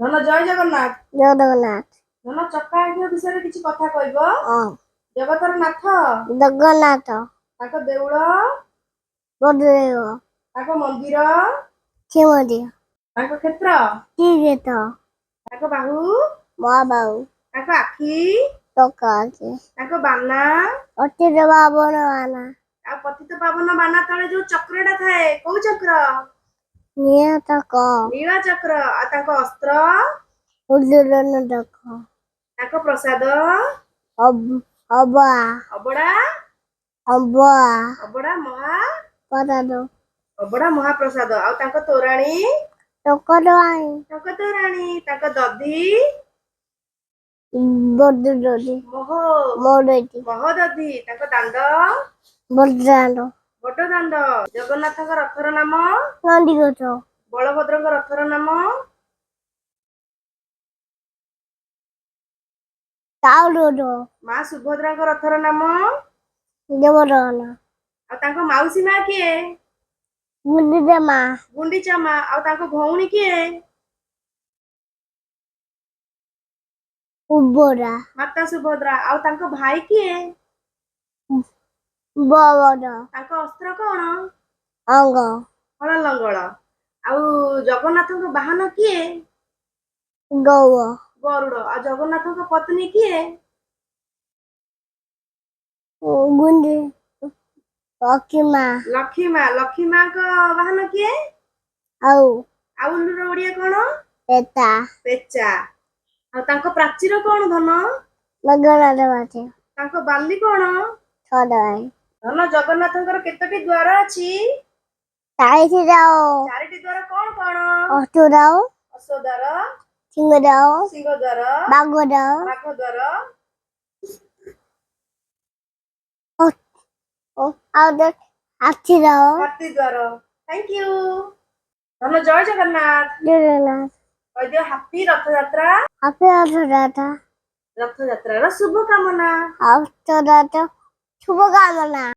ଧନ ଜୟ ଜଗନ୍ନାଥ। ଜଗନ୍ନାଥ। ଧନ, ଚକା ଆଖିର ବିଷୟରେ କିଛି କଥା କହିବ। ହଁ। ଜଗତର ନାଥ। ଜଗନ୍ନାଥ। ତାଙ୍କ ଦେଉଳ? ବଡ଼ଦେବ। ତାଙ୍କ ମନ୍ଦିର? ଶ୍ରୀମନ୍ଦିର। ତାଙ୍କ କ୍ଷେତ୍ର? ଶ୍ରୀକ୍ଷେତ୍ର। ତାଙ୍କ ବାହୁ? ମହାବାହୁ। ତାଙ୍କ ଆଖି? ଟଙ୍କା ଅଛି। ତାଙ୍କ ବାନା? ଅତୀତ ବାବନ ବାନା। ଆଉ ପତିତ ପାବନ ବାନା ତଳେ ଯୋଉ ଚକ୍ରଟା ଥାଏ, କୋଉ ଚକ୍ର? ନିୟତକ। ନୀଳ ଚକ୍ର। ଆଉ ତାଙ୍କ ଅସ୍ତ୍ର? ଉଦୁରନ ଡକ। ତାଙ୍କ ପ୍ରସାଦ? ଅବା। ଅବଡ଼ା। ଅବା। ଅବଡ଼ା ମହା ପଦାଦ। ଅବଡ଼ା ମହାପ୍ରସାଦ। ଆଉ ତାଙ୍କ ତୋରାଣୀ? ଟୋକଦୋଆଣି। ତାଙ୍କ ତୋରାଣୀ। ତାଙ୍କ ଦଧି? ବଡଦୋଡ଼ି। ମହ ମରୁଡ଼ି। ମହଦଧି। ତାଙ୍କ ଦାଣ୍ଡ? ବଡଦାଣ୍ଡ। ବଡ ଦାଣ୍ଡ। ଜଗନ୍ନାଥଙ୍କ ରଥର ନାମ? ନନ୍ଦିଘୋଷ। ବଳଭଦ୍ରଙ୍କ ରଥର ନାମ? ତାଉଡ। ମା ସୁଭଦ୍ରାଙ୍କ ରଥର ନାମ? ଦେବଦନ। ଆଉ ତାଙ୍କ ମାଉସୀ ମା କିଏ? ଗୁଣ୍ଡିଚା ମା। ଗୁଣ୍ଡିଚା ମା। ଆଉ ତାଙ୍କ ଭଉଣୀ କିଏ? ଉବରା। ମାତା ସୁଭଦ୍ରା। ଆଉ ତାଙ୍କ ଭାଇ କିଏ? ବବଦ। ତାଙ୍କ ଅସ୍ତ୍ର କଣ? ଅଙ୍ଗ। ହଳ ଲଙ୍ଗଳ। ଆଉ ଜଗନ୍ନାଥଙ୍କ ବାହନ କିଏ? ଗୌ। ଗରୁଡ଼। ଆଉ ଜଗନ୍ନାଥଙ୍କ ପତ୍ନୀ କିଏ? ଗୁଣ୍ଡି ଲକ୍ଷ୍ମୀ ମା। ଲକ୍ଷ୍ମୀ ମା। ଲକ୍ଷ୍ମୀ ମାଙ୍କ ବାହନ କିଏ? ଆଉ। ଆଉଲର ଓଡିଆ କଣ? ପେତା। ପେଚା। ଆଉ ତାଙ୍କ ପ୍ରାଚୀର କଣ, ଧନ? ମେଘନାଦ ବାଜେ। ତାଙ୍କ ବାଲି କଣ? ଛଡାଇ। ଧନ, ଜଗନ୍ନାଥଙ୍କର କେତୋଟି ଦ୍ୱାର ଅଛି? ଚାଳିଶ ଯାଅ। ଚାରିଟି ଦ୍ୱାର କଣ କଣ? ଅଷ୍ଟୁରାଉ। ଅଶ୍ୱଦ୍ୱାର। ସିଂହରାଉ। ସିଂହଦ୍ୱାର। ବାଘରାଉ। ବାଘ ଦ୍ୱାର। ଆଉ ହାତୀରାଉ। ହାତୀ ଦ୍ୱାର। Thank you ଧନ। ଜୟ ଜଗନ୍ନାଥ। ଜଗନ୍ନାଥ। କହିଦିଅ ହାପି ରଥଯାତ୍ରା। ହାପି ରଥଯାତ୍ରା। ରଥଯାତ୍ରାର ଶୁଭକାମନା। ରଥଯାତ୍ରା ଶୁଭକାମନା।